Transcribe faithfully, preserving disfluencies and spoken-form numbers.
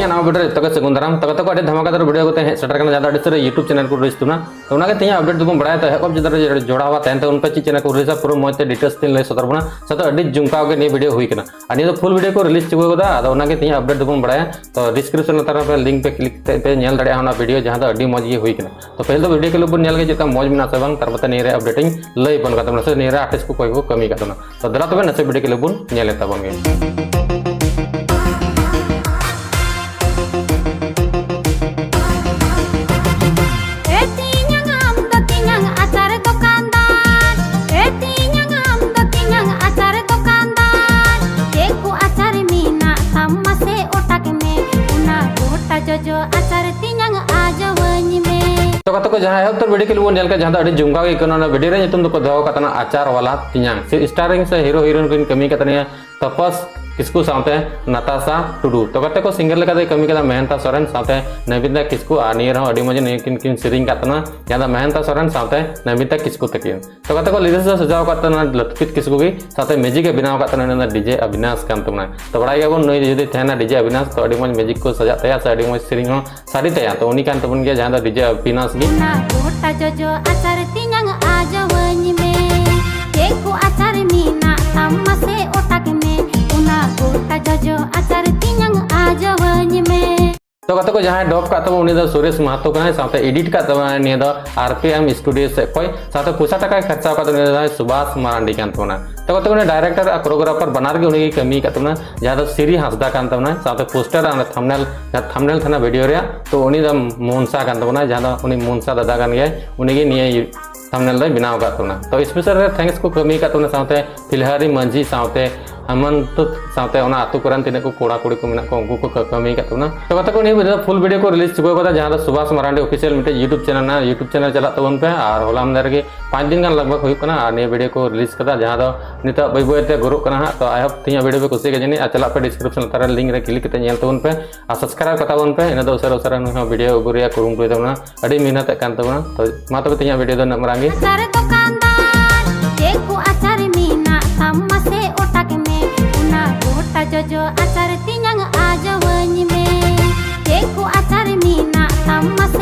ᱱᱟᱣᱟ video ᱨᱮ ᱡᱚᱛᱚ ᱜᱮ ᱥᱟᱹᱜᱩᱱ ᱫᱟᱨᱟᱢ᱾ ᱛᱚ ᱜᱟᱛᱮ ᱠᱚ, ᱟᱹᱰᱤ ᱫᱷᱟᱢᱟᱠᱟᱫᱟᱨ video ᱠᱟᱛᱮ ᱦᱮᱡ ᱥᱮᱴᱮᱨ ᱠᱟᱱᱟ, ᱡᱟᱦᱟᱸ ᱫᱚ ᱟᱹᱰᱤ ᱩᱥᱟᱹᱨᱟ YouTube channel ᱠᱚ release ᱛᱟᱵᱚᱱᱟ᱾ ᱛᱚ ᱚᱱᱟᱜᱮ ᱛᱮᱦᱮᱧᱟᱜ update ᱫᱚᱵᱚᱱ ᱵᱟᱲᱟᱭᱟ᱾ ᱛᱚ ᱮᱦᱚᱵ ᱪᱮᱛᱟᱱ ᱨᱮ ᱡᱚᱲᱟᱣ ᱛᱟᱦᱮᱱ ᱛᱟᱵᱚᱱ ᱯᱮ, ᱪᱮᱫ channel ᱠᱚ release ᱟ, ᱯᱩᱨᱟᱹ ᱢᱚᱡᱽ ᱛᱮ details ᱛᱮᱧ ᱞᱟᱹᱭ ᱥᱚᱫᱚᱨ ᱵᱚᱱᱟ᱾ ᱥᱟᱶᱛᱮ ᱟᱹᱰᱤ ᱡᱚᱢᱠᱟᱣ ᱜᱮ ᱱᱤᱭᱟᱹ video ᱦᱩᱭ ᱠᱟᱱᱟ, ᱟᱨ ᱱᱤᱭᱟᱹ ᱫᱚ full video ᱠᱚ release ᱪᱩᱠᱟᱹᱣ ᱠᱟᱫᱟ᱾ ᱟᱫᱚ ᱚᱱᱟᱜᱮ ᱛᱮᱦᱮᱧᱟᱜ update ᱫᱚᱵᱚᱱ ᱵᱟᱲᱟᱭᱟ᱾ ᱛᱚ description ᱞᱟᱛᱟᱨ ᱨᱮ link ᱯᱮ click ᱠᱟᱛᱮ ᱯᱮ ᱧᱮᱞ ᱫᱟᱲᱮᱭᱟᱜᱼᱟ ᱚᱱᱟ video, ᱡᱟᱦᱟᱸ ᱫᱚ ᱟᱹᱰᱤ ᱢᱚᱡᱽ ᱜᱮ ᱦᱩᱭ ᱠᱟᱱᱟ᱾ ᱛᱚ ᱯᱟᱹᱦᱤᱞ ᱫᱚ video clip ᱵᱚᱱ ᱧᱮᱞ ᱜᱮ ᱪᱮᱫ ᱞᱮᱠᱟ ᱢᱚᱡᱽ ᱢᱮᱱᱟᱜᱼᱟ ᱥᱮ ᱵᱟᱝ, ᱛᱟᱨᱯᱚᱨᱮ ᱱᱤᱭᱟᱹ ᱨᱮ update ᱤᱧ ᱞᱟᱹᱭ ᱟᱵᱚᱱ ᱠᱟᱱ ᱛᱟᱵᱚᱱᱟ, ᱥᱮ ᱱᱤᱭᱟᱹ ᱨᱮ artist ᱠᱚ ᱚᱠᱚᱭ ᱠᱚ ᱠᱟᱹᱢᱤ ᱠᱟᱜ ᱛᱟᱵᱚᱱᱟ᱾ ᱛᱚ ᱫᱮᱞᱟ ᱛᱚᱵᱮ ᱱᱟᱥᱮ video clip ᱵᱚᱱ ᱧᱮᱞᱮᱫ ᱛᱟᱵᱚᱱ ᱜᱮ᱾ ᱮ ᱛᱤᱧᱟᱝ ᱟᱢ ᱫᱚ ᱛᱤᱧᱟᱝ ᱟᱪᱟᱨ ᱫᱚᱠᱟᱱᱫᱟᱨ, ᱮ ᱛᱤᱧᱟᱝ ᱟᱢ ᱫᱚ ᱛᱤᱧᱟᱝ ᱟᱪᱟᱨ ᱫᱚᱠᱟᱱᱫᱟᱨ, ᱪᱮᱫ ᱠᱚ ᱟᱪᱟᱨ ᱢᱮᱱᱟᱜ ᱛᱟᱢ ᱢᱟᱥᱮ ᱚᱴᱟᱠ ᱢᱮ, ᱚᱱᱟ ᱜᱚᱴᱟ ᱡᱚᱡᱚ ᱟᱪᱟᱨ ᱛᱤᱧᱟᱝ ᱟᱡᱚᱣᱟᱹᱧ ᱢᱮ᱾ ᱛᱚ ᱜᱟᱛᱮ ᱠᱚ, ᱡᱟᱦᱟᱸ ᱮᱦᱚᱵ ᱩᱛᱟᱹᱨ video clip ᱵᱚᱱ ᱧᱮᱞ ᱠᱮᱫ, ᱡᱟᱦᱟᱸ ᱫᱚ ᱟᱹᱰᱤ ᱡᱚᱢᱠᱟᱣ ᱜᱮ ᱟᱹᱭᱠᱟᱹᱣ ᱮᱱᱟ, ᱚᱱᱟ video ᱨᱮᱭᱟᱜ ᱧᱩᱛᱩᱢ ᱫᱚᱠᱚ ᱫᱚᱦᱚ ᱟᱠᱟᱫ ᱛᱟᱦᱮᱱᱟ ᱟᱪᱟᱨ ᱣᱟᱞᱟ ᱛᱤᱧᱟᱝ᱾ ᱥᱮ starring ᱥᱮ hero heroine ᱠᱤᱱ ᱠᱟᱹᱢᱤ ᱟᱠᱟᱫ ᱛᱟᱦᱮᱱᱟ ᱛᱚᱯᱚᱥ ᱠᱤᱥᱠᱩ ᱥᱟᱶᱛᱮ ᱱᱟᱛᱟᱥᱟ ᱴᱩᱰᱩ᱾ ᱛᱚ ᱜᱟᱛᱮ ᱠᱚ, singer ᱞᱮᱠᱟᱛᱮ ᱠᱟᱹᱢᱤ ᱠᱟᱫᱟ ᱢᱮᱦᱮᱱᱛᱟ ᱥᱚᱨᱮᱱ ᱥᱟᱶᱛᱮ ᱱᱚᱵᱤᱛᱟ ᱠᱤᱥᱠᱩ, ᱟᱨ ᱱᱤᱭᱟᱹ ᱨᱮᱦᱚᱸ ᱟᱹᱰᱤ ᱢᱚᱡᱽ ᱱᱤᱭᱟᱹ ᱠᱤᱱ, ᱠᱤᱱ ᱥᱮᱨᱮᱧ ᱠᱟᱫ ᱛᱟᱦᱮᱱᱟ, ᱡᱟᱦᱟᱸ ᱫᱚ ᱢᱮᱦᱮᱱᱛᱟ ᱥᱚᱨᱮᱱ ᱥᱟᱶᱛᱮ ᱱᱚᱵᱤᱛᱟ ᱠᱤᱥᱠᱩ ᱛᱟᱹᱠᱤᱱ᱾ ᱛᱚ ᱜᱟᱛᱮ ᱠᱚ, lyrics ᱫᱚ ᱥᱟᱡᱟᱣ ᱟᱠᱟᱫ ᱛᱟᱦᱮᱱᱟ ᱞᱟᱹᱛᱯᱤᱛ ᱠᱤᱥᱠᱩ ᱜᱮ, ᱥᱟᱶᱛᱮ music ᱮ ᱵᱮᱱᱟᱣ ᱟᱠᱟᱫ ᱛᱟᱦᱮᱱᱟ, ᱩᱱᱤ ᱫᱚ DJ ᱚᱵᱤᱱᱟᱥ ᱠᱟᱱ ᱛᱟᱵᱚᱱᱟᱭ᱾ ᱛᱚ ᱵᱟᱲᱟᱭ ᱜᱮᱭᱟᱵᱚᱱ, ᱱᱩᱭ ᱡᱩᱫᱤ ᱛᱟᱦᱮᱱᱟ DJ ᱚᱵᱤᱱᱟᱥ, ᱛᱚ ᱟᱹᱰᱤ ᱢᱚᱡᱽ music ᱠᱚ ᱥᱟᱡᱟᱜ ᱛᱟᱭᱟ ᱥᱮ ᱟᱹᱰᱤ ᱢᱚᱡᱽ ᱥᱮᱨᱮᱧ ᱦᱚᱸ ᱥᱟᱰᱮ ᱛᱟᱭᱟ᱾ ᱛᱚ ᱩᱱᱤ ᱠᱟᱱ ᱛᱟᱵᱚᱱ ᱜᱮᱭᱟ ᱡᱟᱦᱟᱸ ᱫᱚ DJ ᱚᱵᱤᱱᱟᱥ ᱜᱮ᱾ ᱚᱱᱟ ᱜᱚᱴᱟ ᱡᱚᱡᱚ ᱟᱪᱟᱨ ᱛᱤᱧᱟᱝ ᱟᱡᱚᱣᱟᱹᱧ ᱢᱮ, ᱪᱮᱫ ᱠᱚ ᱟᱪᱟᱨ ᱢᱮᱱᱟᱜ ᱛᱟᱢ ᱢᱟᱥᱮ ᱚᱴᱟᱠ ᱢᱮ, ᱚᱱᱟ ᱜᱚᱴᱟ ᱡᱚᱡᱚ ᱟᱪᱟᱨ ᱛᱤᱧᱟᱝ ᱟᱡᱚᱣᱟᱹᱧ ᱢᱮ᱾ ᱛᱚ ᱜᱟᱛᱮ ᱠᱚ, ᱡᱟᱦᱟᱸᱭ dub ᱠᱟᱜ ᱛᱟᱵᱚᱱ ᱩᱱᱤ ᱫᱚ ᱥᱩᱨᱮᱥ ᱢᱟᱦᱟᱛᱚ ᱠᱟᱱᱟᱭ, ᱥᱟᱶᱛᱮ edit ᱠᱟᱜ ᱛᱟᱵᱚᱱᱟᱭ ᱱᱤᱭᱟᱹ ᱫᱚ RPM Studio ᱥᱮᱫ ᱠᱷᱚᱱ, ᱥᱟᱶᱛᱮ ᱯᱚᱭᱥᱟ ᱴᱟᱠᱟᱭ ᱠᱷᱚᱨᱪᱟ ᱟᱠᱟᱫ ᱩᱱᱤ ᱫᱚ ᱥᱩᱵᱷᱟᱥ ᱢᱟᱨᱟᱱᱰᱤ ᱠᱟᱱ ᱛᱟᱵᱚᱱᱟ᱾ ᱛᱚ ᱜᱟᱛᱮ ᱠᱚ, ᱩᱱᱤ director ᱟᱨ choreographer ᱵᱟᱱᱟᱨ ᱜᱮ ᱩᱱᱤ ᱜᱮ ᱠᱟᱹᱢᱤ ᱟᱠᱟᱫ ᱛᱟᱵᱚᱱᱟ, ᱡᱟᱦᱟᱸ ᱫᱚ ᱥᱤᱨᱤ ᱦᱟᱸᱥᱫᱟ ᱠᱟᱱ ᱛᱟᱵᱚᱱᱟᱭ, ᱥᱟᱶᱛᱮ poster ᱟᱨ ᱚᱱᱟ thumbnail, ᱡᱟᱦᱟᱸ thumbnail ᱛᱟᱦᱮᱱᱟ video ᱨᱮᱭᱟᱜ, ᱛᱚ ᱩᱱᱤ ᱫᱚ ᱢᱚᱱᱥᱟ ᱠᱟᱱ ᱛᱟᱵᱚᱱᱟᱭ, ᱡᱟᱦᱟᱸ ᱫᱚ ᱩᱱᱤ ᱢᱚᱱᱥᱟ ᱫᱟᱫᱟ ᱠᱟᱱ ᱜᱮᱭᱟᱭ, ᱩᱱᱤ ᱜᱮ ᱱᱤᱭᱟᱹ thumbnail ᱫᱚᱭ ᱵᱮᱱᱟᱣ ᱟᱠᱟᱫ ᱛᱟᱵᱚᱱᱟ᱾ ᱛᱚ special ᱨᱮ thanks ᱠᱚ ᱠᱟᱹᱢᱤ ᱟᱠᱟᱫ ᱛᱟᱵᱚᱱᱟ, ᱥᱟᱶᱛᱮ ᱯᱷᱤᱞᱦᱟᱨᱤ ᱢᱟᱹᱡᱷᱤ ᱥᱟᱶᱛᱮ ᱦᱮᱢᱚᱱᱛ ᱥᱟᱶᱛᱮ ᱚᱱᱟ ᱟᱹᱛᱩ ᱠᱚᱨᱮᱱ ᱛᱤᱱᱟᱹᱜ ᱠᱚ ᱠᱚᱲᱟ ᱠᱩᱲᱤ ᱠᱚ ᱢᱮᱱᱟᱜ ᱠᱚᱣᱟ, ᱩᱱᱠᱩ ᱠᱚ ᱠᱟ-, ᱠᱟᱹᱢᱤ ᱟᱠᱟᱫ ᱛᱟᱵᱚᱱᱟ᱾ ᱛᱚ ᱜᱟᱛᱮ ᱠᱚ, ᱱᱤᱭᱟᱹ video full video ᱠᱚ release ᱪᱩᱠᱟᱹᱣ ᱠᱟᱫᱟ, ᱡᱟᱦᱟᱸ ᱫᱚ ᱥᱩᱵᱷᱟᱥ ᱢᱟᱨᱟᱱᱰᱤ official ᱢᱤᱫᱴᱮᱡ YouTube channel ᱢᱮᱱᱟᱜᱼᱟ, YouTube channel ᱪᱟᱞᱟᱜ ᱛᱟᱵᱚᱱ ᱯᱮ᱾ ᱟᱨ ᱦᱚᱞᱟ ᱢᱟᱦᱫᱮᱨ ᱜᱮ ᱯᱟᱸᱪ ᱫᱤᱱ ᱜᱟᱱ ᱞᱟᱜᱽ ᱵᱷᱟᱜᱽ ᱦᱩᱭᱩᱜ ᱠᱟᱱᱟ, ᱟᱨ ᱱᱤᱭᱟᱹ video ᱠᱚ release ᱠᱟᱫᱟ, ᱡᱟᱦᱟᱸ ᱫᱚ ᱱᱤᱛᱚᱜ ᱵᱟᱹᱭ ᱵᱟᱹᱭ ᱛᱮ ᱜᱚᱨᱚᱜ ᱠᱟᱱᱟ ᱦᱟᱸᱜ᱾ ᱛᱚ I hope ᱛᱮᱦᱮᱧᱟᱜ video ᱯᱮ ᱠᱩᱥᱤᱭᱟᱜ ᱜᱮ ᱡᱟᱹᱱᱤᱡ, ᱟᱨ ᱪᱟᱞᱟᱜ ᱯᱮ description ᱞᱟᱛᱟᱨ ᱨᱮ link ᱨᱮ click ᱠᱟᱛᱮ ᱧᱮᱞ ᱛᱟᱵᱚᱱ ᱯᱮ, ᱟᱨ subscribe ᱠᱟᱛᱟ ᱵᱚᱱ ᱯᱮ, ᱤᱱᱟᱹ ᱫᱚ ᱩᱥᱟᱹᱨᱟ ᱩᱥᱟᱹᱨᱟ ᱱᱩᱭ ᱦᱚᱸ video ᱟᱹᱜᱩ ᱨᱮᱭᱟᱜ ᱠᱩᱨᱩᱢᱩᱴᱩᱭ ᱛᱟᱵᱚᱱᱟ᱾ ᱟᱹᱰᱤ ᱢᱮᱦᱱᱚᱛ ᱮᱫ ᱠᱟᱱ ᱛᱟᱵᱚᱱᱟ᱾ ᱛᱚ ᱢᱟ ᱛᱚᱵᱮ ᱛᱮᱦᱮᱧᱟᱜ video ᱫᱚ ᱩᱱᱟᱹᱜ ᱢᱟᱨᱟᱝ ᱜᱮ᱾ ᱟᱪᱟᱨ ᱫᱚᱠᱟᱱᱫᱟᱨ, ᱪᱮᱫ ᱠᱚ ᱟᱪᱟᱨ ᱢᱮᱱᱟᱜ ᱛᱟᱢ ᱢᱟᱥᱮ ᱚᱴᱟᱠ ᱢᱮ, ᱚᱱᱟ ᱜᱚᱴᱟ ᱡᱚᱡᱚ ᱟᱪᱟᱨ ᱛᱤᱧᱟᱝ ᱟᱡᱚᱣᱟᱹᱧ ᱢᱮ᱾ ᱢᱟᱥᱮ